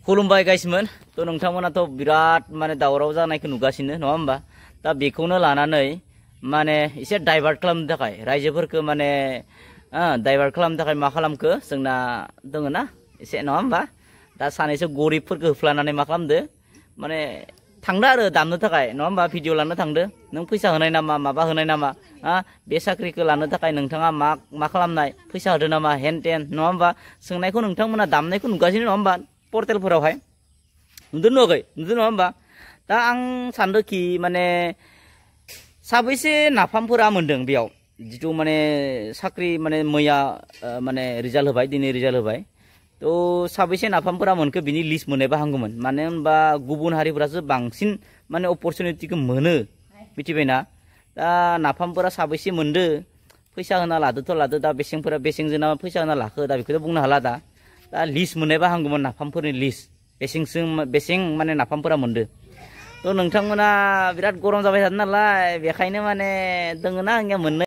खुलुमबाय गाइसमोन तो नोंथांमोनाथ' बिराद माने दावराव जानायखौ नुगासिनो नङा होमबा दा बेखौनो लानानै माने एसे डाइभार्ट खालामनो थाखाय रायजोफोरखौ माने डाइभार्ट खालामनो थाखाय मा खालामखो जोंना दङ ना एसे नङा होमबा दा सानैसो गरिबफोरखौ होफ्लानानै मा खालामदो माने थांदो आरो दामनो थाखाय नङा होमबा भिडिअ लानो थांदो नों फैसा होनाय नामा माबा होनाय नामा बे साख्रिखौ लानो थाखाय नोंथाङा मा खालामनाय फैसा होदो नामा हेन टेन नङा होमबा सोंनायखौ नोंथांमोना दामनायखौ नुगासिनो नङा होमबा पर्टेलफोरावहाय नुदों नुवाखै नुदों नङा होमबा दा आं सानदोंखि माने साबैसे नाफामफोरा मोनदों बेयाव जिथु माने साख्रि माने मैया माने रिजाल्ट होबाय दिनै रिजाल्ट होबाय तो साबैसे नाफामफोरा मोनखो बिनि लिस्ट मोननायबा हामगौमोन मानो होनबा गुबुन हारिफोरासो बांसिन माने अपरचुनिटिखौ मोनो मिथिबायना दा नाफामफोरा साबैसे मोनदो फैसा होना लादोथ' लादो दा बेसेंजों ना फैसा होना लाखो दा बेखौथ' बुंनो हाला दा लिस्ट मोननायबा हामगौमोन नाफामफोरनि लिस्ट बेसें माने नाफामफोरा मोनदो तो नोंथांमोना बिराद गरम जाबाय थादों नालाय बेखायनो माने दोङो ना आंनिया मोननो